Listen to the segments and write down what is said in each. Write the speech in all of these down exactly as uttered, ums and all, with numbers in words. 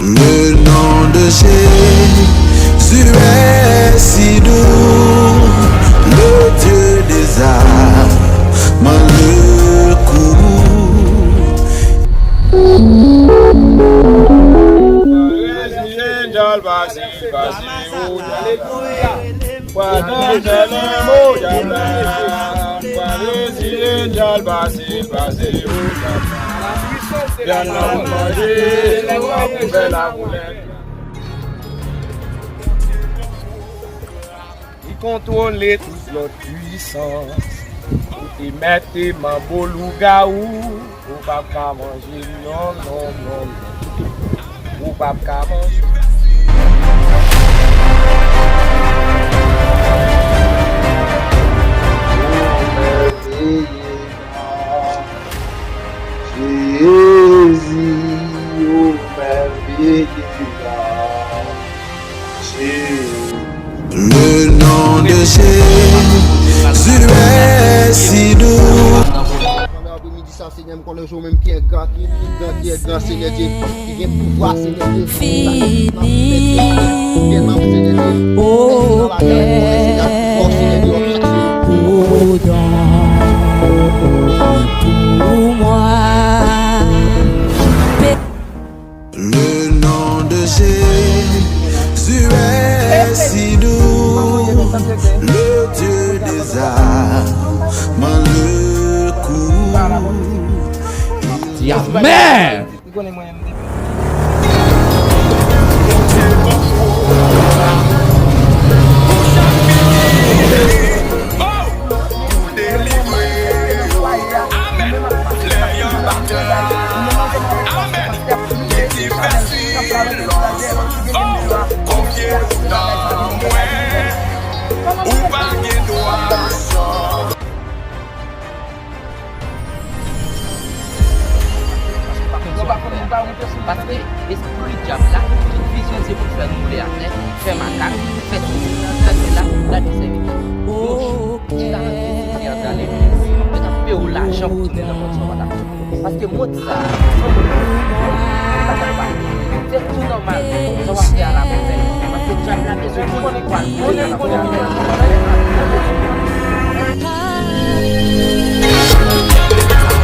Le nom de Jésus est si doux, le Dieu des armes, le coup. Vyann nan manje, lè w ap ouvè laboulèt. Li kontwole tout lòt pwisans. Ou te mèt te manbo lougawou. Ou p ap ka manje m, non, non, non, non. Ou p ap ka manje m. Jezi, ou mèveye nan. Le nom de Jésus est si doux. Sa, Senyè, m konnen se ou menm ki engra, ki, ki gran, ki engra, Senyè Dye, ki gen pouvwa, Senyè Dye. Fini. Tèlman, Senyè Dye, o pè, Senyè Dye, pou don pou mwen. Le nom de Jésus est si doux, le Dieu des armes, le coup. Di amèn. Paske espri dyab la, tout vizyon se pou fè nou woule atè, fè makak, fè tout sa, gade la, gade sèvitè. Yo chita nan legliz, yo t ap peye w lajan pou tounen nan mond sa w pa t ap tounen. Paske mond sa a, se yon mond ki pa t ap pale. Se tou nòmal, sa w ap fè a la pou fè. Paske dyab la bezwen moun ki pral tounen nan mond sa.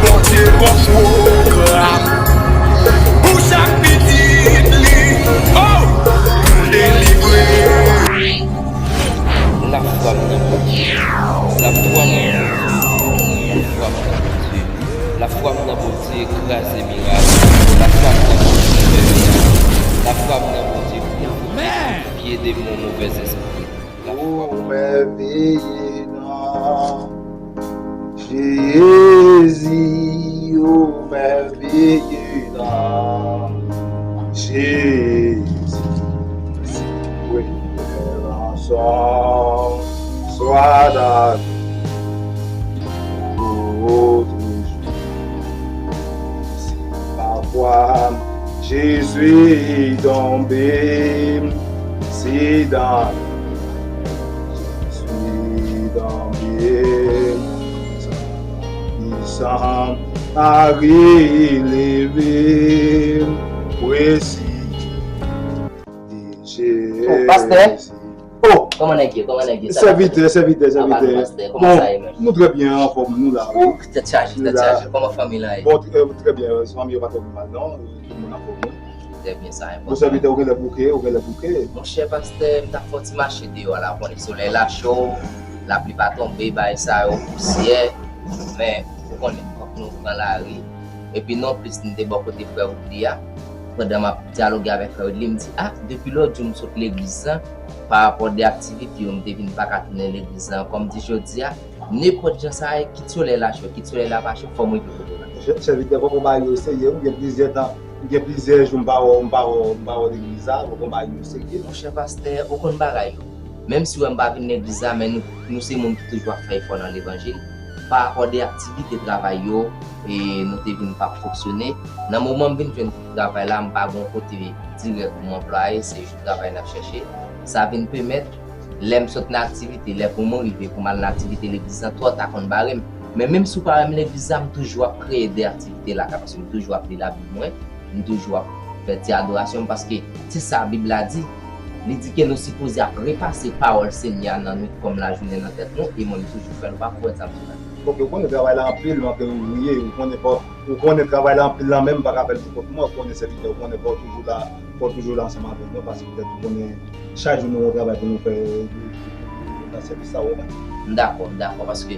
Bondye gon pwogram pou chak pitit li. Oh! Pou delivre. Lafwa m nan Bondye. Lafwa m nan Bondye. Lafwa m nan Bondye. Lafwa m nan Bondye kraze mirak. Lafwa m nan Bondye fè mirak. Lafwa m nan Bondye konfote pye demon movèzespri. Ou mèveye nan Jezi, ou mèveye nan Jezi. Priye ansanm, swa dakò. Lafwa m, Jezi tonbe, se dan Jezi tonbe, pisan Mari leve, presi de Jezi. Oh, pastè. Oh, kòman nèg ye? Kòman nèg ye? Sèvitè, sèvitè, sèvitè. Apa nou, pastè, kòman sa ye menm? Nou trè byen, anfòm, nou la, wi. Ou, tèt chaje, tèt chaje. Kòman fanmi lan ye? Bon, trè, trè byen, fanmi yo pa twò pi mal, non. Tout moun anfòm, wi. Trè byen, sa enpòtan. Bon, sèvitè, ou genlè bouke, ou genlè bouke. Monchè pastè, m t ap fè yon ti mache deyò a la, ou konnen solèy la cho, lapli pa tonbe, bagay sa yo, pousyè. Men, ou konnen, fòk nou pran lari. Epi nonplis, m te bò kote frè Woodly a. Pandan m ap dyaloge avèk frè Woodly, m di, a, depi lòt jou m sot legliz la, pa rapò de aktivite yo, m te vin pa ka tounen legliz la ankò. M di jodi a, nenpòt jan sa ye, kit solèy la cho, kit solèy la pa cho, fò m rive kote w la. Sè-, sèvitè, fòk ou ba yo serye, m gen plizyè tan, m gen plizyè jou m pa wè w, m pa wè w, m pa wè w legliz la, fòk ou ba yo serye. Monchè pastè, ou konn bagay yo. Menm si w wè m pa vin legliz la, men nou, nou se moun ki toujou ap fè efò nan levanjil. Pa rapò de aktivite travay yo, e nou te vin p ap fonksyone. Nan moman m vin jwenn travay la, m pa gen yon kote dirèk pou m anplwaye, se yon travay n ap chèche. Sa vin pèmèt, lè m sot nan aktivite, lè pou mwen rive pou m al nan aktivite legliz la, twò ta konn bare m. Men menm si w pa wè m legliz la, m toujou ap kreye de aktivite lakay, paske m toujou ap li Labib mwen, m toujou ap Fè ti adorasyon, paske se sa Bib la di. Li di ke nou sipoze ap repase pawòl Senyè a nan nwit kòm lajounen nan tèt nou, e mwen, m toujou fè l, ou pa konprann sa m di la. Ok, ou konnen travay la anpil, m ap ouvriye, ou konnen fò, ou konnen travay la anpil lan menm, m pa ka fè l pou kont mwen, ou konnen sèvitè, ou konnen fò w toujou la, fò w toujou la ansanm avèk nou, paske petèt ou konnen chak jou nou gen yon travay pou nou fè nan sèvis la, ou konprann? M dakò, m dakò, paske,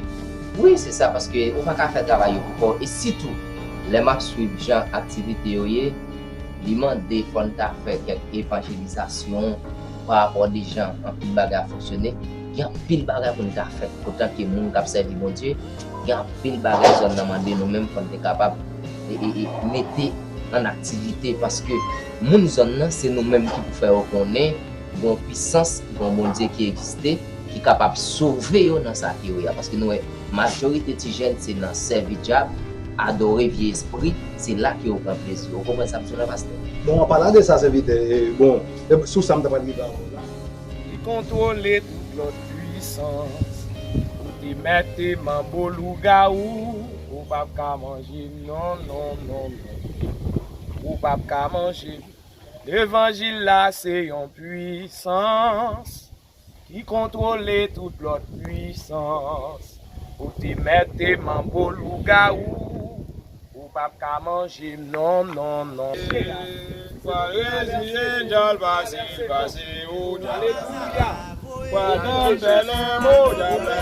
wi, se sa, paske ou pa ka fè travay yo pou kò w, e sitou, lè m ap swiv jan aktivite yo ye, li mande fò n ta fè kèk evanjelizasyon pa rapò de jan anpil bagay ap fonksyone. Gen anpil bagay pou n ta fè antanke moun k ap sèvi Bondye. Gen anpil bagay zòn nan mande nou menm fò n te kapab e, e, e, mete an aktivite, paske moun zòn nan se nou menm ki pou fè yo konnen gen yon pisans, gen yon Bondye ki egziste, ki kapab sove yo nan sa ke yo ye a. Paske nou wè, majorite ti jèn se nan sèvi dyab, adore vye espri, se la ke yo pran plezi. Ou konprann sa m di w la, pastè? Bon, an palan de sa, sèvitè, e, bon, e, sou sa m ta pral rive avè w la. Li kontwole tout lòt pwisans. Ou te mèt te manbo lougawou, ou p ap ka manje m, non, non, non, non. Ou p ap ka manje m. Levanjil la se yon pwisans ki kontwole tout lòt pwisans. Ou te mèt te manbo lougawou, ou p ap ka manje m, non, non, non. Pa reziye, dyab pase, pase, o dyab. Pa nan bèlè, o dyab la.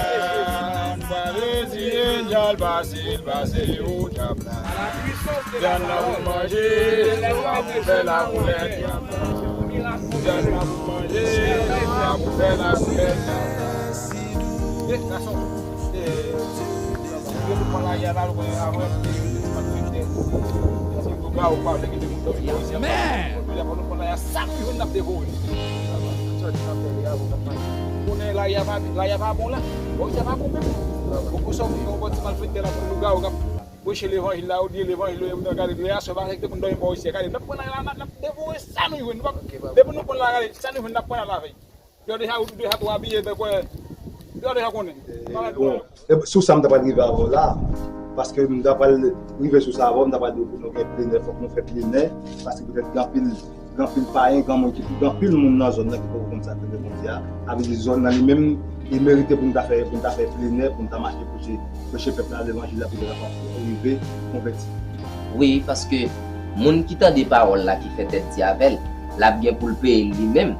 Pa reziye, dyab pase, pase, o dyab la. Vyann nan pou manje, sa pou fè laboulèt. Vyann nan pou manje, sa pou fè laboulèt. Eh, gason, eh, yo te pran lari a la, nou konnen avè, eh, yo te pran fèktè. Si nou ka ou pa vle kite moun dòmi bò isi a, men, kounye a, fò nou pran lari a, sa nou jwenn n ap devore. Konnen lari a pa, lari a pa bon la. Bò isi a pa bon menm. Bon, pou sa, yon bon ti malfektè la, pou lougawou k ap preche levanjil la, ou di levanjil, yo, moun nan gade, lè aswè, pa afekte moun dòmi bò isi a. Gade, n ap pran lari a, n ap, n ap devore sa nou jwenn. Nou pa, depi nou pran lari a, sa nou jwenn, n ap pran lari avè l. Yo deja, deja twa biye, yo deja konnen. Bon, e, sou sa m ta pral rive avè w la, paske m ta pral rive sou sa avè w, m ta pral di w pou nou gen plenè, fòk nou fè plenè, paske petèt gen anpil, gen anpil payen, gen moun ki, gen anpil moun nan zòn nan ki poko konn sa k rele Bondye a. Sa vle di zòn nan li menm, li merite pou n ta fè, pou n ta fè plenè, pou n ta mache preche, preche pèp la levanjil la pou yo kapab rive konvèti. Wi, paske moun ki tande pawòl la, ki fè tèt di avè l, l ap gen pou l peye l li menm.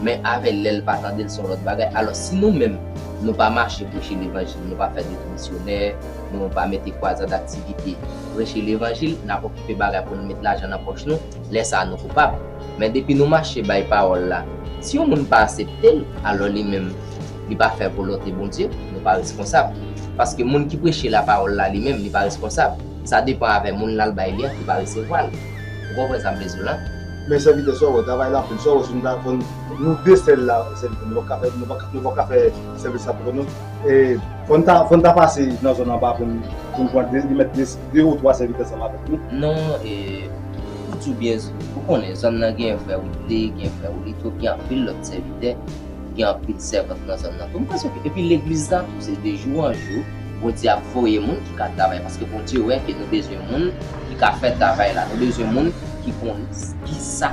Men avè l, lè l pa tande l, se yon lòt bagay. Alò, si nou menm, nou pa mache preche levanjil, nou pa fè dèt misyonè, nou pa mete kwazad aktivite, preche levanjil, n ap okipe bagay pou nou met lajan nan pòch nou, lè sa a nou koupab. Men depi nou mache bay pawòl la, si yon moun pa aksepte l, alò li menm, li pa fè volonte Bondye, nou pa responsab. Paske moun ki preche lapawòl la li menm, li pa responsab. Sa depann avè moun l al bay li an ki pa resevwa l. Ou konprann sa m vle di w la? Men sèvitè, sa w wè, travay la anpil, sa w wè, si nou ta fè, nou de sèl la, sèvitè, nou p ap ka fè, nou p ap ka, nou p ap ka fè sèvis la pou kont nou. E, fò n ta, fò n ta pase nan zòn anba pou n, pou n pran de, li mèt de, de ou twa sèvitè ansanm avèk nou. Non, e, pou di w byen, ou konnen, zòn nan gen frè Woodley, gen frè Wilito, gen anpil lòt sèvitè, gen anpil sèvant nan zòn nan tou. M panse ke, epi legliz la tou, se de jou an jou, Bondye ap voye moun ki ka travay, paske Bondye wè ke nou bezwen moun ki ka fè travay la. Nou bezwen moun ki konn kisa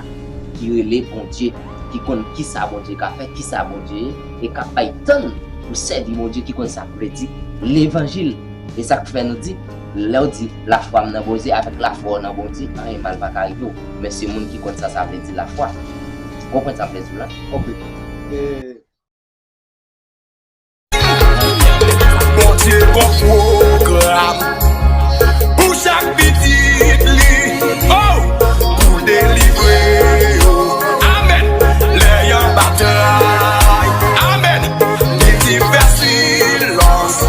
ki rele Bondye, ki konn kisa Bondye ka fè, kisa Bondye ye, e k ap bay tan pou sèvi Bondye, ki konn sa k vle di levanjil. E sa k fè nou di, lè w di, lafwa m nan Bondye, avèk lafwa w nan Bondye, anyen mal pa ka rive w. Men se moun ki konn sa sa vle di lafwa. Ou konprann sa m vle di w la? Ok. E, Bondye gon pwogram pou chak pitit li, oh, pou delivre yo. Amèn. Lè y anba tray, amèn. Ki di fè silans,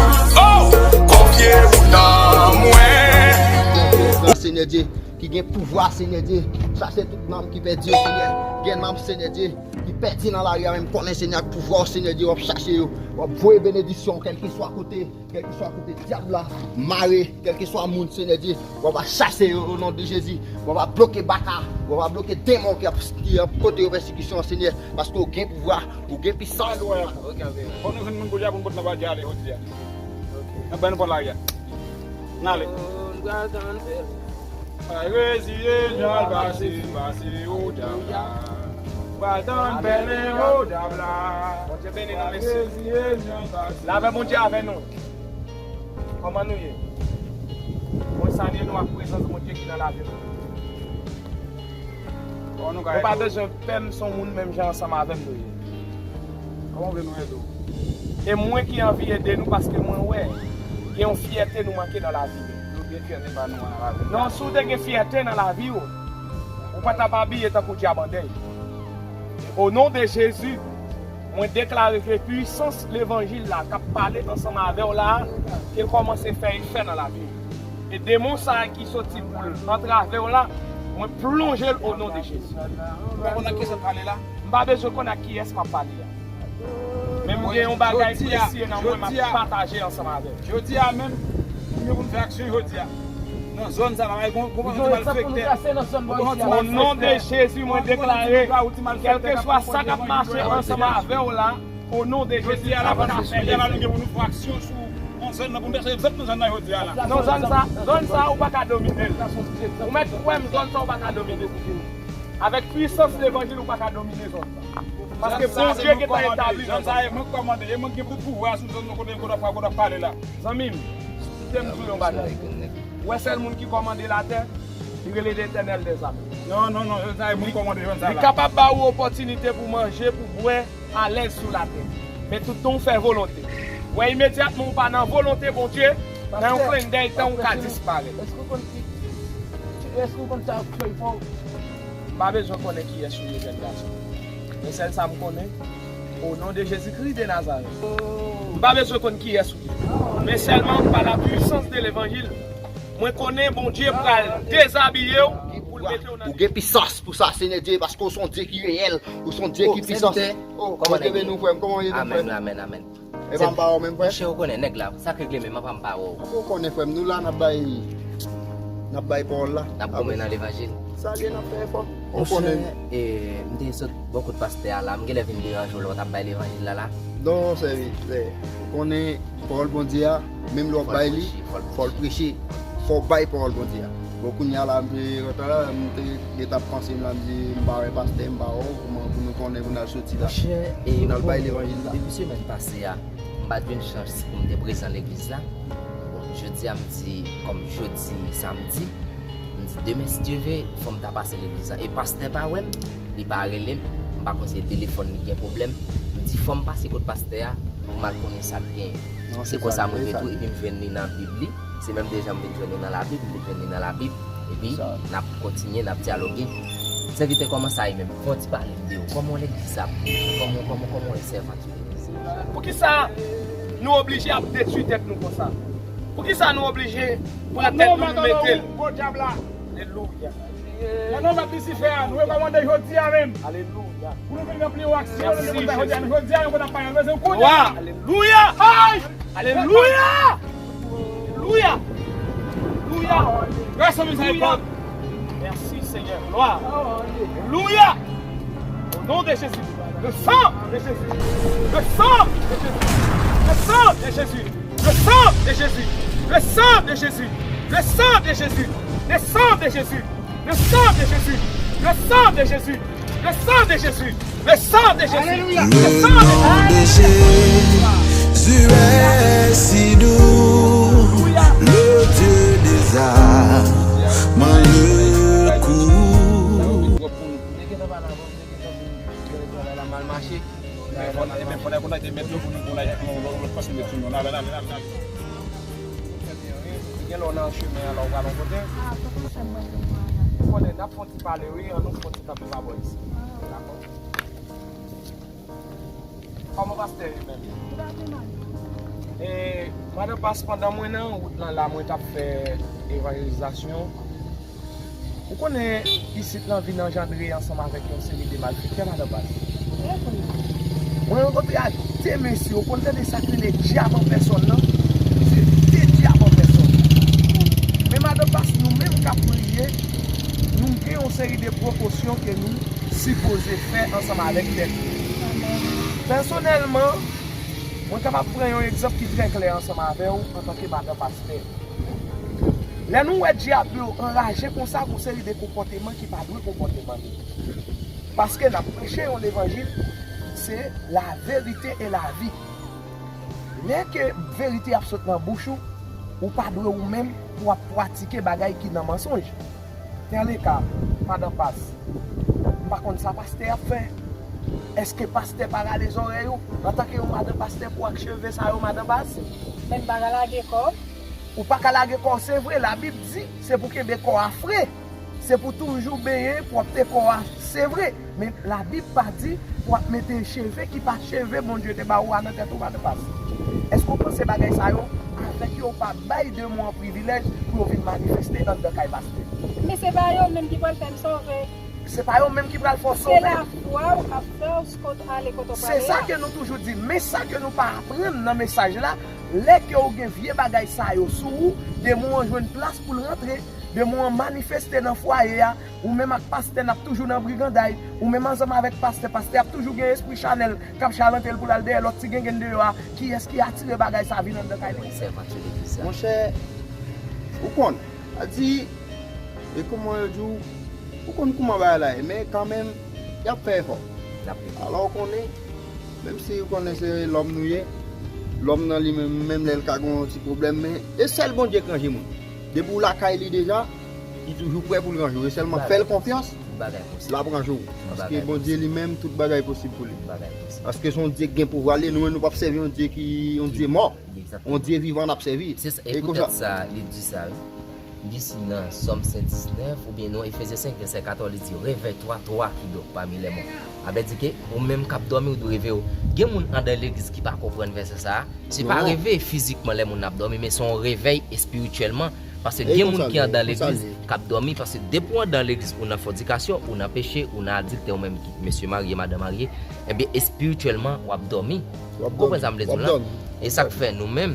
oh, konfye ou nan mwen. Senyè Dye, ki gen pouvwa, Senyè Dye. Chase tout nanm ki pèdi yo, Senyè. Gen nanm, Senyè Dye, ki pèdi nan lari a, men m konnen, Senyè, ak pouvwa w, Senyè Dye, w ap chache yo. W ap voye benediksyon, kèlkeswa kote, kèlkeswa kote dyab la mare, kèlkeswa moun, Senyè Dye, w ap chase yo, o non de Jezi. W ap bloke baka, w ap bloke demon ki ap, ki ap pote yo pèsekisyon, Senyè, paske w gen pouvwa, w gen pisans. Fò nou jwenn moun pou dyab, pou n pot nan bal dyab ale, jodi a. Anben, nou pran lari a. N ale. Reziye, jan l pase, pase, o dyab la. Pral tann pèlen, o dyab la. Bondye beni nou, mesye. Reziye, jan l pase. Lavè Bondye avè nou. Kòman nou ye? Mwen salye nou ak prezans Bondye ki nan lavi nou. Kòman nou ka Nou pa ede w? bezwen pè m, se yon moun menm jan ansanm avè m nou ye. Kòman w vle nou ede w? E mwen ki anvi ede nou paske mwen wè gen yon fyète nou manke nan lavi nou. Nou gen fyète pa nou an nan lavi nou. Non, si w te gen fyète nan lavi w, ou pa t ap abiye tankou dyab an dèy. O non de Jezi, mwen deklare ke pwisans levanjil la k ap pale ansanm avè w la a, ke l kòmanse fè efè nan lavi w. E demon sa a ki soti pou l antrave w la, mwen plonje l o non de Jezi. Ou pa konn ak kiyès w ap pale la? M pa bezwen konn ak kiyès m ap pale a. Men m gen yon bagay Jodi a, presye nan mwen m ap jodi a, pataje ansanm avè w. Jodi a menm, nou gen pou n fè aksyon jodi a. Nan zòn sa, pa bay gon, gon, gon ti malfektè. O non de Jezi, mwen deklare, kèlkeswa sa k ap mache ansanm avè w la, o non de Jezi, Jodi a la, nou gen pou nou fè aksyon sou yon zòn nan, pou nou fè egzanp nan zòn nan jodi a la. Non, zòn sa, zòn sa, ou pa ka domine l. Ou mèt kwè m, zòn sa, ou pa ka domine l. Avèk pwisans levanjil, ou pa ka domine zòn sa. Paske Bondye gentan etabli nan zòn sa. Mwen kòmande, e mwen ki gen tout pouvwa sou zòn nan kote, kote, kote w ap pale la. Zanmi m, kite m di w yon bagay. Ou wè sèl moun ki kòmande latè, li rele Letènèl dèzame. Non, non, non, zòn sa, e mwen ki kòmande zòn sa la. Li kapab ba ou opòtinite pou manje, pou bwè, alèz sou latè. Men tout tan w fè volonte. Wè imedyatman ou pa nan volonte Bondye, nan yon klenn dèy tan ou ka disparèt. Èske w konn ki, èske w konn sa k fè w? M pa bezwen konnen kiyès ou ye, jèn gason. Men sèl sa m konnen, o non de Jezikri de Nazarèt. M pa bezwen konn kiyès ou ye. Men sèlman pa la pwisans de levanjil, mwen konnen Bondye pral dezabiye w pou l mete w nan Ou gen pisans pou sa, Senyè Dye, paske w se yon Dye ki reyèl, ou se yon Dye ki pwisan. Sèvitè, kòman nèg ye? Kòman w ye, frè m? Amèn, amèn, amèn. E pa m pa wè w menm, frè? Monchè, ou konnen nèg la, sa k regle menm an, pa m pa wè w. Ou konnen, frè m, nou la, n ap bay, n ap bay pawòl la. N ap goumen nan levanjil. Sa l ye, n ap fè efò. Ou konnen. Monchè, e, m te sot bò kot pastè a la, m genlè vin deranje w lè w t ap bay levanjil la la. Non, sèvitè, ou konnen pawòl Bondye a, menm lè w ap bay li, fò l preche. Fò w bay pawòl Bondye a. Bon, kounye a la, m te rantre la, m te gentan ap panse m la, m di, m pa wè pastè, m pa wè w, kòman pou nou konnen pou n al soti la, pou n al bay levanjil la? Depi semèn pase a, m pa t jwenn chans pou m te prezan legliz la. Bon, jodi a, m di, kòm jodi samdi, m di, demen, si Dye vle, fò m ta pase legliz la. E pastè pa wè m, li pa rele m, m pa konn si e telefòn li gen pwoblèm. M di, fò m pase kot pastè a, pou m al konnen sa k genyen. Se konsa m rive tou, epi m jwenn li nan Bib li. Se menm de jan m vin jwenn li nan Labib, m vin jwenn li nan Labib. Epi, n ap kontinye, n ap dyaloge. Sèvitè, kòman sa ye menm? Fò w ti pale m de ou. Kòman legliz ap ye? Kòman, kòman, kòman w ye sèvant? Poukisa nou oblije ap detwi tèt nou konsa? Poukisa nou oblije pran tèt nou, nou mete l? Alelouya. Nan non mèt Lisifè a, nou rekòmande jodi a menm. Alelouya. Pou nou vin nan pli yo aksyon, nou vin jodi a, nou jodi a, nou konn ap pale, nou bezwen kounye a. Alelouya. Ay! Alelouya. Alelouya. Alelouya. Grâce à miséricorde. Merci, Seigneur. Gloire. Alléluia. Au nom de Jésus. Le sang de Jésus. Le sang de Jésus. Le sang de Jésus. Le sang de Jésus. Le sang de Jésus. Le sang de Jésus. Le sang de Jésus. Le sang de Jésus. Le sang de Jésus. Le sang de Jésus. Le sang de Jésus. Alelouya. Le sang de Jésus. Jésus est si doux, le Dieu des armes, le coup. Ebyen, fò n, ebyen, fò n kontakte mèt yo pou nou, pou n al, pou nou lòt fason de sou nou. N ale, n ale, n ale, n ale. Gen lè w nan chemen an, lè w pral yon kote. Ou konnen, n ap fè yon ti pale, wi, an nou fè yon ti kanpe pa bò isi. Dakò? Kòman pastè ye menm? E, madan Pas, pandan mwen nan wout lan la, mwen t ap fè evanjelizasyon. Ou konnen isit lan vin anjandre ansanm avèk yon seri de malfektè, madan Pas. Mwen rankontre ak de mesye, ou konn tande sa k rele dyab an pèsòn nan? Se de dyab an pèsòn. Men madan Pas, nou menm k ap priye, nou gen yon seri de prekosyon ke nou sipoze fè ansanm avèk tèt nou. Pèsonèlman, mwen kapab pran yon egzanp ki trè klè ansanm avè w antanke madan pastè. Lè nou wè dyab yo anraje konsa, gon seri de konpòteman ki pa dwe konpòteman nou. Paske n ap preche yon levanjil, se la verite e la vi. Lè ke verite ap sot nan bouch ou, ou pa dwe ou menm pou w ap pratike bagay ki nan mansonj. Tèleka, madan Pas, m pa konn sa pastè ap fè. Èske pastè pa rale zòrèy ou? Antanke yon madan pastè pou ak cheve sa yo, madan Pas? Men m pa ka lage kò m. Ou pa ka lage kò w, se vre, Labib di se pou kenbe kò a fre. Se pou toujou benyen pwòpte kò a, se vre. Men Labib pa di pou ap mete cheve ki pa cheve Bondye te ba ou a nan tèt ou, madan Pas. Èske w panse bagay sa yo, avèk yo, w pa bay demon an privilèj pou yo vin manifeste anndan kay pastè? Men se pa yo menm ki pral fè m sove. Se pa yo menm ki pral fè w sove. Se lafwa w k ap fè w kot ale kote w prale a. Se sa ke nou toujou di. Men sa ke nou pa aprann nan mesaj la, lè ke w gen vye bagay sa yo sou ou, demon an jwenn plas pou l rantre, demon an manifeste nan fwaye a, ou menm ak pastè n ap toujou nan briganday, ou menm ansanm avèk pastè, pastè ap toujou gen espri chanèl k ap chalante l pou l al dèyè lòt ti gengen deyò a, kiyès ki atire bagay sa vin anndan kay li? Monchè, ou konn, a di, e kòman yo di w, ou konn kòman bagay la ye, men kanmenm, y ap fè efò. Alò, ou konnen, menm si ou konnen se lòm nou ye, lòm nan li menm, menm lè l ka gen yon ti pwoblèm, men e sèl Bondye k ranje moun. Depi w lakay li deja, li toujou prè pou l ranje w. E sèlman fè l konfyans, l ap ranje w. Paske Bondye li menm, tout bagay posib pou li. Paske se yon Dye k gen pouvwa li, nou menm nou p ap sèvi yon Dye ki, yon Dye mò. Yon Dye vivan n ap sèvi. Se sa, e poutèt sa, li di sa, wi. Li di si nan Sòm senk diznèf, oubyen nan Efezyen senk vèsè katòz, li di, Réveille-toi, toi qui dors parmi les morts. A vle di ke ou menm k ap dòmi, ou dwe reveye w. Gen moun anndan legliz ki pa konprann vèsè sa a. Se pa reve fizikman lè moun nan ap dòmi, men se yon revèy espirityèlman. Paske gen moun ki anndan legliz k ap dòmi, paske depi w anndan legliz, ou nan fòdikasyon, ou nan peche, ou nan adilte, ou menm ki mesye marye, madanm marye, ebyen, espirityèlman, w ap dòmi. Ou konprann sa m vle di w la? E sa k fè nou menm,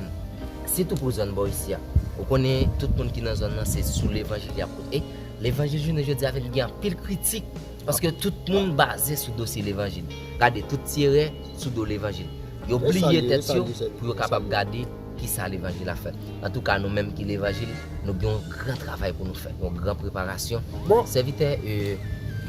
sitou pou zòn bò isi a, ou konnen tout moun ki nan zòn nan, se sou levanjil y ap koute. E levanjil jounen jodi a vin gen anpil kritik. Paske tout moun baze sou dosye levanjil. Gade tout ti erè sou do levanjil. Yo bliye tèt yo pou yo kapab gade kisa levanjil ap fè. Antouka, nou menm ki levanjil, nou gen yon gran travay pou nou fè, yon gran preparasyon. Sèvitè, e,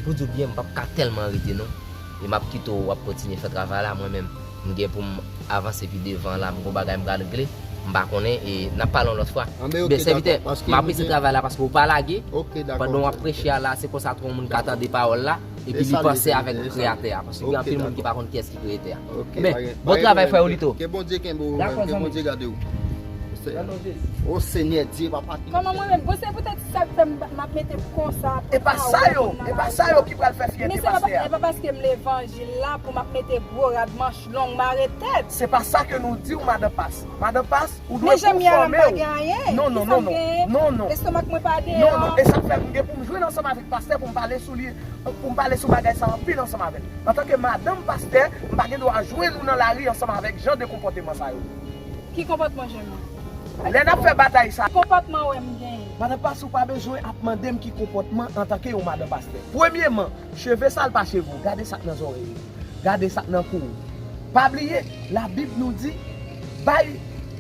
pou di w byen, m p ap ka tèlman rete non. E m ap kite w, w ap kontinye fè travay la. Mwen menm, m gen pou m avanse pi devan la, m gon bagay m pral regle. M pa konnen, e n ap pale yon lòt fwa. Men sèvitè, m apresye travay la paske w pa lage. Pandan w ap preche a la, se konsa tou yon moun ka tande pawòl la, epi li panse avèk Kreyatè a. Paske gen anpil moun ki pa konn kiyès ki Kreyatè a. Ebyen, bon travay, frè Olito. Ke Bondye kenbe w, ke Bondye gade w. O Senyè Dye, papa ki. Kòman mwen menm? Bon, se poutèt sa k fè m ap mete konsa. E pa sa yo, e pa sa yo ki pral fè fyète pastè a. E pa paske m levanjil la pou m ap mete gwo rad manch long mare tèt. Se pa sa ke nou di w, madan Pas. Madan Pas, ou dwe konfòme w. Non, non, non, non. Non, non. Estomak mwen pa deyò. Non, non. E sa k fè m gen pou m jwenn ansanm avèk pastè pou m pale sou li, pou m pale sou bagay sa anpil ansanm avè l. Antanke madanm pastè, m pa gen dwa jwenn ou nan lari ansanm avèk jan de konpòteman sa yo. Ki konpòtman Jemma? Lè n ap fè batay sa. Konpòtman wè m genyen. Madan Pas, ou pa bezwen ap mande m ki konpòtman antanke yon madanm pastè. Premyeman, cheve sa l pa cheve w. Gade sa k nan zòrèy ou. Gade sa k nan kou w. Pa bliye, Labib nou di, bay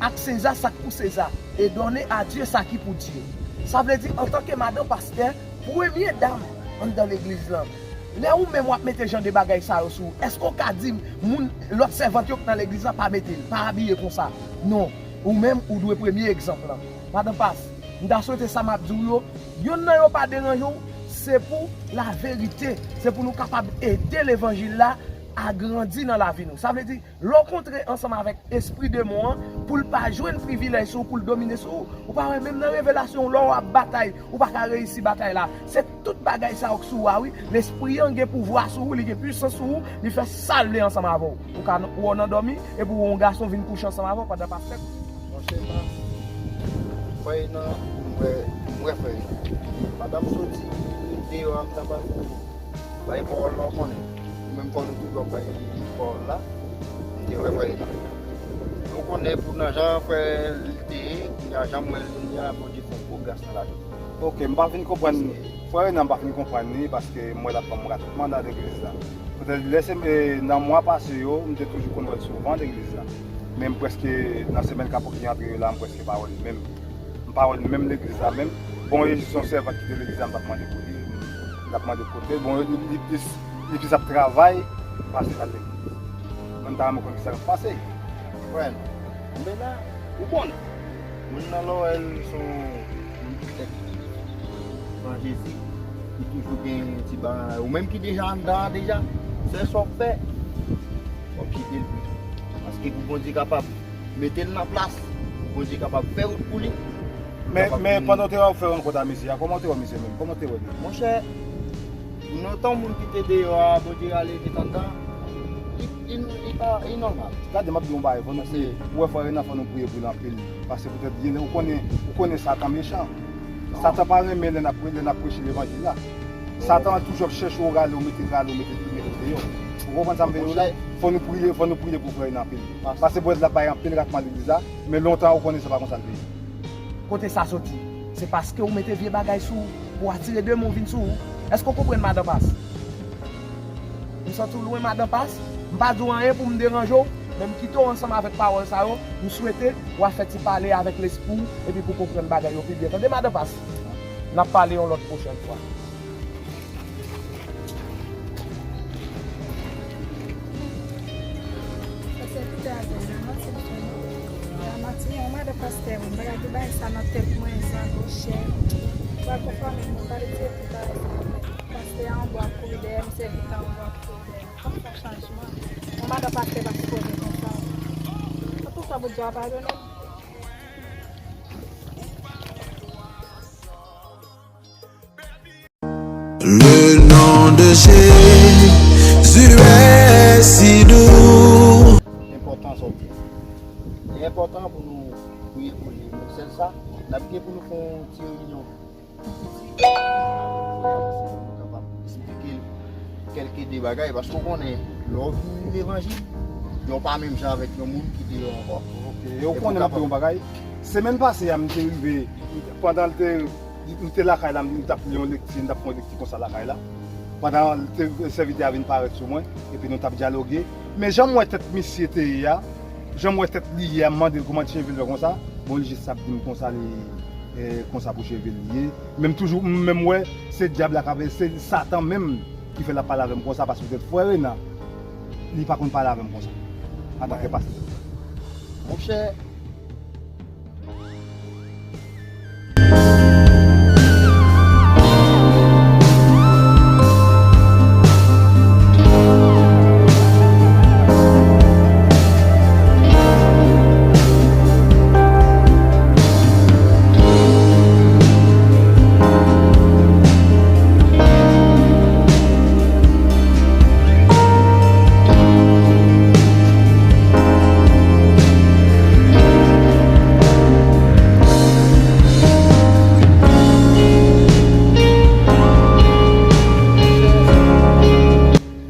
ak Seza sa k pou Seza, e donne à Dieu sa ki pou Dye. Sa vle di, antanke madanm pastè, premye dam anndan legliz lan, lè ou menm w ap mete jan de bagay sa yo sou ou, èske w ka di m moun, lòt sèvant yo k nan legliz lan pa mete l, pa abiye konsa? Non. Ou menm, ou dwe premye egzanp lan. Madan Pas, m ta swete sa m ap di w yo, yonn nan yo pa deranje w, se pou laverite, se pou nou kapab ede levanjil la agrandi nan lavi nou. Sa vle di, lè w kontre ansanm avèk espri demon an, pou l pa jwenn privilèj sou ou, pou l domine sou ou, ou pa wè menm nan revelasyon, lè w ap batay, ou pa ka reyisi batay la. Se tout bagay sa yo k sou ou a, wi. Lespri an gen pouvwa sou ou, li gen pwisans sou ou, li fè sa l vle ansanm avè w. Ou ka wè w nan dòmi, epi w wè yon gason vin kouche ansanm avè w pandan pastè. Monchè, m pa kwè nan, m wè, m wè frè. Pandan m soti deyò a, m ta pral bay pawòl la, w konnen. Ou menm fò nou tout w ap bay pawòl la. M te wè frè. Ou konnen pou nan jan frè li te ye, kounye a jan m wè l kounye a, Bondye fè yon gwo gras nan lavi l. Ok, m pa fin konprann. Frè Renan, m pa fin konprann li, paske m wè l ap ban m ratman nan legliz la. Poutèt lè se, e, nan mwa pase yo, m te toujou konn wè l souvan legliz la. Men m prèske, nan semèn k ap vini antre yo la, m prèske pa wè l menm. Pawòl menm legliz la menm. Bon, e jis yon sèvant ki te legliz la, m t ap mande pou li, m t ap mande kote l. Bon, li, li plis, li plis ap travay pase l al legliz. Mwen, m ta renmen konn kisa k ap pase. Frè m, men la, ou konn, moun nan Lowell se yon moun ki tèt pran Jezi, li toujou gen ti bagay. Ou menm ki deja anndan an deja, sèl sa w ap fè, w ap kite l pito. Paske pou Bondye kapab mete l nan plas, pou Bondye kapab fè wout pou li. Men, men pandan w te wè w fè rankont a misye a, kòman w te wè misye menm? Kòman w te wè li? Monchè, pou lontan moun ki te deyò a, Bondye rale l met anndan, li, li, li pa, li nòmal. Gade, m ap di w yon bagay, fò nou priye. Ou wè, frè Renan, fò nou priye pou li anpil. Paske poutèt, ou konnen, ou konnen Satan mechan. Satan pa renmen lè n ap, lè n ap preche levanjil la. Satan toujou ap chèche w rale, w mete rale, w mete, mete deyò. Ou konprann sa m vle di w la? Fò nou priye, fò nou priye pou frè Renan anpil. Paske poutèt l ap bay anpil ratman legliz la, men lontan ou konnen se pa konsa l te ye. Kote sa soti? Se paske ou mete vye bagay sou ou pou atire de moun vin sou ou. Èske w konprann, madan Pas? M santi w lwen, madan Pas. M pa di w anyen pou m deranje w, men m kite w ansanm avèk pawòl sa yo. M swete w a fè ti pale avèk lespri w, epi pou w konprann bagay yo pi byen. Tande, madan Pas? N ap pale yon lòt pwochèn fwa. Sèvitè a di, se manti l fè, non? Manti, yon madan pastè, mwen, bagay ki bay sa nan tèt mwen, zanmi chè. Pral konfòme mwen, pale di epi bagay sa. Pastè a anbo ap kouri dèyè m, sèvitè a anbo ap kouri dèyè m. Fòk fè chanjman. Yon madan pastè pa sipoze konsa. An tou sa, Bondye a padone m. Le nom de Jésus est si doux. Enpòtan sa w di. Li enpòtan pou nou priye pou li. Sèl sa, n ap gen pou nou fè yon ti reyinyon. Pou nou kapab eksplike l kèlke de bagay, paske w konnen, lè w vin levanjil, yo pa menm jan avèk yon moun ki deyò ankò. Ok, e w konnen m ap di w yon bagay. Semèn pase a, m te rive, pandan l te, m te lakay la, m t ap li yon lekti, m t ap fè yon lekti konsa lakay la. Pandan l te, sèvitè a vin parèt sou mwen, epi nou t ap dyaloge. Men jan m wè tèt misye te ye a, jan m wè tèt li ye a, m mande l kòman Tyenvil fè konsa. Bon, li jis ap di m konsa, li, e, konsa pou Tyenvil li ye. Men m toujou, m menm wè, se dyab la k ap, se Satan menm ki fè l ap pale avè m konsa, paske poutèt frè Renan, li pa konn pale avè m konsa, antanke pastè. Monchè,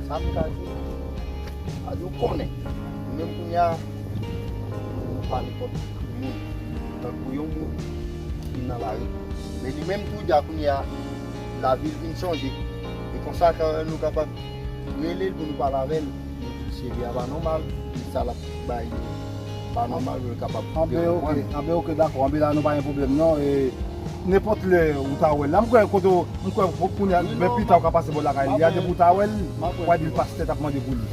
Sa m ka di, a di w konnen, nou menm kounye a, nou pa nenpòt moun. Tankou yon moun ki nan lari. Men li menm tou, di a kounye a, lavi l vin chanje. E konsa, kan nou kapab rele l pou nou pale avè l, nou di l cheri a pa nòmal, li sa l ap bay yo pa nòmal, pou yo kapab. Anben, ok, anben, ok, dakò. Anben, la, nou pa gen pwoblèm, non. E, nenpòt lè ou ta wè l la, m kwè kote w, m kwè pou kounye a, men pita ou ka pase bò lakay li a, depi ou ta wè l, w a di l pastè t ap mande pou li.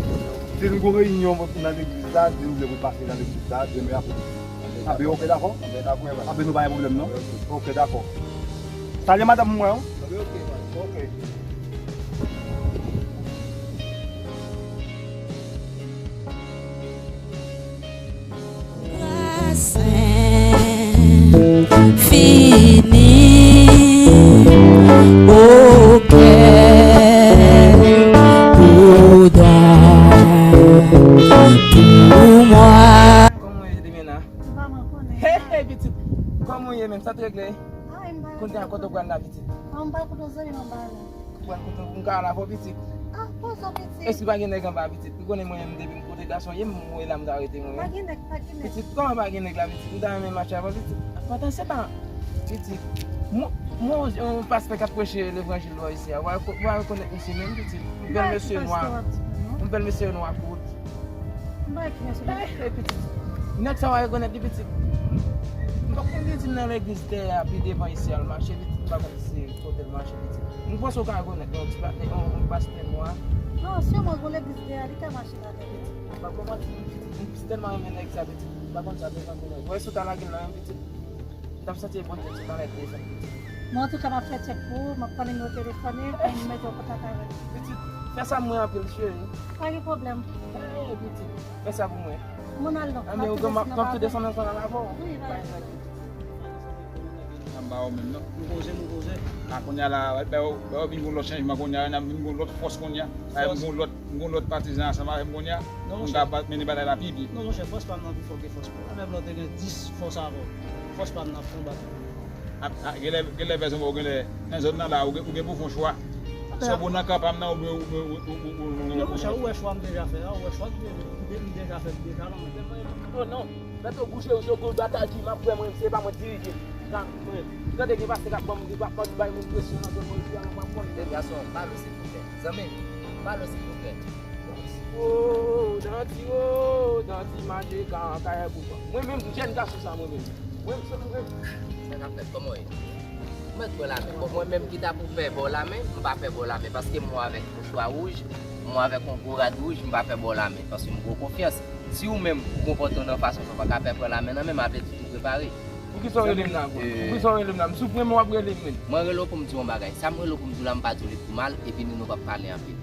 Si n gen reyinyon nan legliz la, di n vle pou l pase nan legliz la, demen apre. Anben, ok, dakò. Anben, nou pa gen pwoblèm, non. Ok, dakò. Salye madanm mwen, wi. Ok. Sen fini, okè, pou dwa, pou mwen. Kòman w ye, Limena? Mwen pa konnen. Hey, hey, pitit. Kòman w ye menm? Sa t regle? Ay, m pa. Kounye a, kote w pral la, pitit? An, m pa kote w zanmi m anba la. Ou pral kote w, m ka al avè w, pitit? Ah, poze w, pitit. Èske pa gen nèg anba, pitit? Ou konnen mwen menm depi m kote gason ye, m wè la m ta rete mwen menm. Pa gen nèg, pa gen nèg. Pitit, kòman pa gen nèg la, pitit? M ta renmen mache avè w, pitit. Pandan se tan, pitit, mwen, mwen, yon pastè k ap preche levanjil lò isi a, w a reko-, w a rekonèt misye menm, pitit. Yon bèl mesye nwa. Yon bèl mesye nwa kout. M pa wè ki mesye. Eh, eh, pitit. Nèg sa w a rekonèt li, pitit. M pa konn, li di m nan legliz dèyè a, pi devan isi a l mache, pitit, m pa konn si se kote l mache, pitit. M panse w ka rekonèt yon ti pa, yon, yon pastè nwa. Non, siman gon legliz dèyè a, li ka mache la dèyè. M pa konn manti, pitit, m tèlman renmen nèg sa, pitit, m pa konn sa devan moun. Wè, si w ta lage l la menm, pitit, m t ap santi Bondye ti pa lè desann, pitit. Bon, antouka, m ap fè tchèk pou ou, m ap pran nimewo telefòn li, pou m mete w an kontak avè l. Pitit, fè sa pou mwen anpil, cheri. Pa gen pwoblèm. Eh, pitit, fè sa pou mwen. Moun al non. Anben, ou gen m ap tande desann ansanm avè w. Wi, pa gen. Anba w menm non. Nou koze, nou koze. A kounye a la, lè w vin gon lòt chanjman kounye a, lè w vin gon lòt fòs kounye a. Lè w vin gon lòt, vin gon lòt patizan ansanm avè m kounye a. Pou n ka mennen batay la pi byen. Non, monchè, fòs pa m nan pi fò ke fòs ou. Menm lè w te gen dis fòs avè w, fòs pa m nan ap konbat. A, a, genlè, genlè vèzon ou genlè nan zòn nan la, ou gen, ou gen pou fè yon chwa. Swa ou nan kan pa m nan, oubyen ou, ou, ou, ou, ou, ou, Non, monchè, ou wè chwa m deja fè a, ou wè chwa m deja, m deja fè deja la, mwen tèlman renmen. Oh non, mèt ou bouche ou sou kou batay ki m ap fè mwen, se pa mwen dirije. Sa, mwen, tande gen pastè k ap ban m, k ap bay moun presyon nan zòn mwen isi a, mwen pa konn. Jèn gason, pale silvouplè. Zanmi m, pale silvouplè. Oh, danti, oh, danti mache ka an kayè pou mwen. Mwen menm, jèn gason sa, mwen menm. Mwen menm, se mwen menm. Sa k ap fèt, kòman w ye? Ou mèt pran lamen. Bon, mwen menm ki ta pou pè ba w lamen, m pa pè ba w lamen, paske m wè w avèk yon chwa wouj, m wè w avèk yon gwo rad wouj, m pa pè ba w lamen, paske m ba w konfyans. Si ou menm ou konpòte w nan fason sa, ou pa ka pè pran lamen nan men m, avèdi tou prepare. Poukisa w rele m la, bro? Poukisa w rele m la? M sou pwen men w ap rele m, men. Mwen rele w pou m di w yon bagay. Sa m rele w pou m di w la, m pa di w li pou mal, epi nou, nou p ap pale anpil.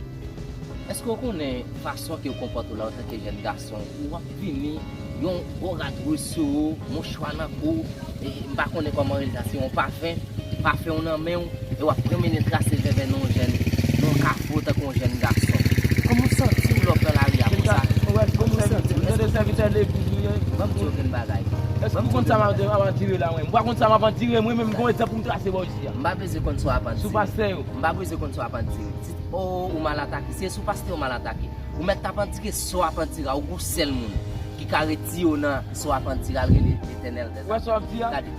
Èske w konnen fason ke w konpòte w la antanke jèn gason, ou ap vini, yon gwo rad wouj sou ou, yon chwa nan kou w, e, m pa konnen kòman rele sa, se yon pafen, pafen w nan men w, e w ap pwomennen trase vèvè nan yon jèn, nan yon kafou tankou yon jèn gason. Kòman w santi w lè w ap nan lari a konsa? Kòman w santi w? Èske w santi w? Ban m di w yon grenn bagay. Èske w konn sa m ap, ap andire la, mwen? M pa konn sa m ap andire, mwen menm, m gon egzanp pou m trase ba w isi a. M pa bezwen konn sa w ap andire. Sou pastè yo. M pa bezwen konn sa w ap andire. O, ou mal atake. Se sou pastè w mal atake. Ou mèt t ap andire sa w ap andire a, ou gon sèl moun ki ka retire w nan sa w ap andire a, l rele Letènèl dèzame. Wè sa w ap di a? Gade,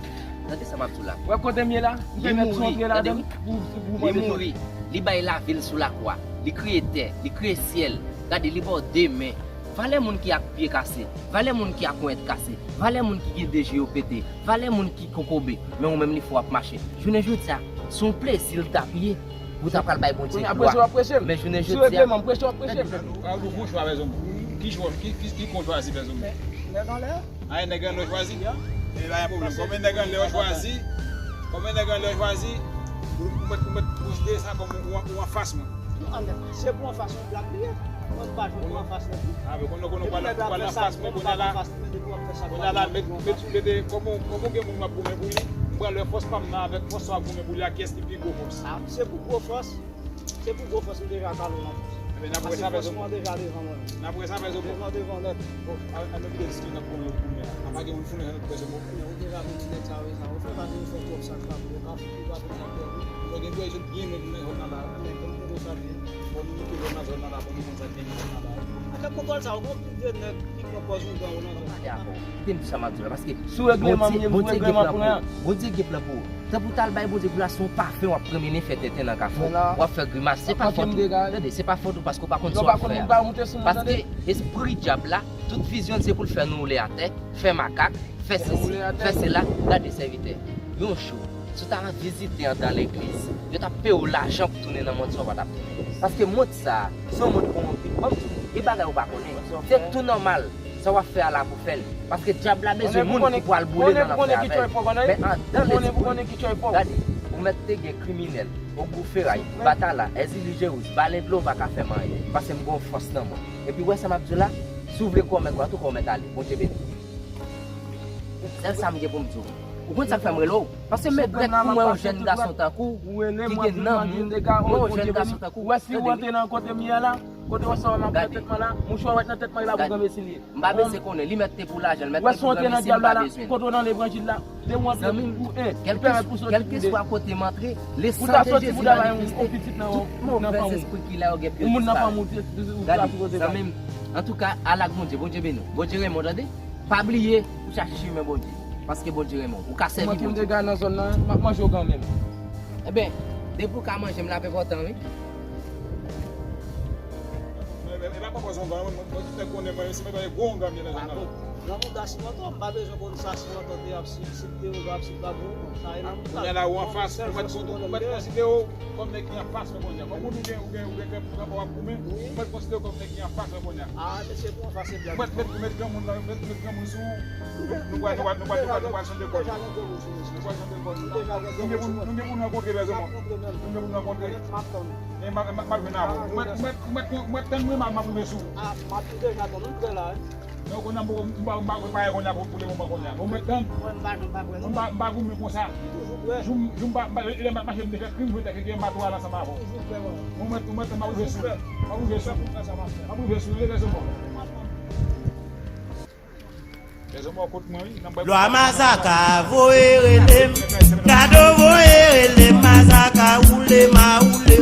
tande sa m ap di w la. Wè kote m ye la? M te mèt antre ladan l pou, pou mande sove. Li mouri. Li bay lavi l sou lakwa. Li kreye tè. Li kreye syèl. Gade, li ba w de men. Valè moun ki ak pye kase. Valè moun ki ak ponyèt kase. Valè moun ki gen de je yo pete. Valè moun ki kokobe. Men ou menm li fè w ap mache. Jounen jodi a, se yon plezi l t ap ye. Ou ta pral bay Bondye glwa. Kounye a preche w ap preche m. Men jounen jodi a, sou regleman m preche w ap preche m. Ou, ou, ou fè yon chwa, pèsonn. Ki chwa, ki, ki, ki kon chwazi, pèsonn? Nèg anlè. A, e nèg anlè w chwazi? E pa yon pwoblèm. Konbyen nèg anlè w chwazi? Konbyen nèg anlè w chwazi? Ou, ou mèt, ou mèt konsidere sa kòm ou, ou anfas mwen. Non, anlè, se pou anfas mwen, blag li ye. Mwen pa jwenn pou anfas mwen. A, men konnen, konnen w pral anfas mwen, kounye a la, kounye a la, met, met sou lede, kòman, kòman gen moun m ap goumen pou li? M pral wè fòs pa m nan avèk fòs sa w ap goumen pou li a, kiyès ki pi gwo fòs? A, se pou gwo fòs. Se pou gwo fòs m deja kale w nan fòs. Ebyen, n ap wè sa, pèsonn. Paske fòs mwen deja devan mwen. N ap wè sa, pèsonn. Devan, devan nèt. Bon, a, a, nou kite diskisyon nan pwen yo pou mè a. A pa gen moun founen nan pwen se bon. Ebyen, ou deja vin di nèg sa yo, sa yo fè, pa gen fè twòp sa k pa pou yo ka fè, ki pa pou sa pèdi. Mwen gen dwa jwenn byen men pou mè zòn nan la. Ebyen, konn kote sa vin. Bon, nou mete zòn nan, zòn nan la, bon, nou konn sa k gen nan zòn nan la. Atè kontwòl sa yo, gon pil de nèg ki pran pòz ougan yo nan zòn nan. Kite m di sa m ap di w la, paske sou regleman m ye, sou regleman pou mwen. Bondye gen plan pou ou. Tanpri w t al bay Bondye glwa, se yon pafen w ap pran mennen fè tenten nan kafou. W ap fè grimas. Se pa fòt ou. Tande, se pa fòt ou paske w pa konn sa w ap fè a. Paske espri dyab la, tout vizyon l se pou l fè nou woule atè, fè makak, fè sesi, fè sela. Gade sèvitè, yon jou, si w ta vizite anndan legliz, yo t ap peye w lajan pou tounen nan mond sa w pa t ap tounen. Paske mond sa a, se yon mond kowonpi. Ban m di w, gen bagay ou pa konnen. Se tou nòmal. Sa w ap fè a la pou fè l. Paske dyab la bezwen moun ki pral boule nan l ap fè avè l. Men anndan lespri, gade, ou mèt te gen kriminèl, Ogou Feray, Batala, Èzili Jewouz, Balen Dlo pa ka fè m anyen. Paske m gen yon fòs nan mwen. Epi w wè sa m ap di w la? Si w vle kwè w mèt kwè, antouka w mèt ale. Bondye beni w. Sèl sa m gen pou m di w. Ou konn sa k fè m rele w? Paske m regrèt pou m wè yon jèn gason tankou w ki gen nanm, yon jèn gason tankou w. Tande wi. Kote w wè sa w nan tèt mwen la, mouchwa w wè nan tèt mwen la pou granmesi l ye. M pa bezwen konnen, li mèt te pou lajan, li mèt te pou granmesi, m pa bezwen. Wè si w antre nan dyab la, kote w nan levanjil la, depi w antre pou en, li pèmèt pou soti pou de. Kèlkeswa kote m antre, le san de Jezi manifeste, tout movèz espri ki la yo gen pou yo disparèt. Gade, zanmi m, antouka, al ak Bondye, Bondye beni w. Bondye renmen w, tande. Pa bliye pou chache chimen Bondye, paske Bondye renmen w. Ou ka sèvi Bondye. Mwen pou m te gade nan zòn nan, m ap manje w kanmenm. Ebyen, depi w ka manje m, l ap enpòtan, wi. E pa papa zongan, mwen, mwen, mwen tout nèg konnen mwen, se mwen gwo ongan m ye nan zongan. Nan mouda Simanto, m pa bezwen konn sa Simanto te ap swiv, si l te ongan ap swiv la pou ou. Sa e nan mouda. Kounye a la ou anfas, ou mèt konsidere w kòm nèg ki anfas mwen kounye a. Kòm ou gen, ou gen, ou gen kè pou kanpe w ap goumen, ou mèt konsidere w kòm nèg ki anfas mwen kounye a. Ah, mesye, pou anfas se blag. Ou mèt, mèt, ou mèt granmoun nan, mèt, mèt granmoun sou ou. Nou pral, nou pral, nou pral, nou pral, nou pral chante kò. Nou pral chante kò. Nou gen pou, nou gen pou nou rankontre, Pè Zonmò. Nou gen pou nou rankontre. E m ap, m ap, m ap vin avè w. Ou mèt, ou mèt, ou mèt, ou mèt tann mwen, m ap, m ap rive sou ou. Ah, m ap deja tann ou trè la, wi. Non, kounye a, m poko, m pa, m pa prepare kounye a pou, pou lemoman kounye a. Ou mèt tann. Mwen, m pa, m pa prè, non. M pa, m pa goumen konsa. Toujou prè. Jou m, jou m pa, m pa, lè m ap mache, m te fè krim, m te fè krim, m pa twò al ansanm avè w. Toujou prè, mwen. Ou mèt, ou mèt tann, m ap rive sou ou. M ap rive sou ou. M ap rive sou ou, Pè Zonmò. Lwa Mazaka voye rele m. Gado voye rele m, Mazaka woule ma woule.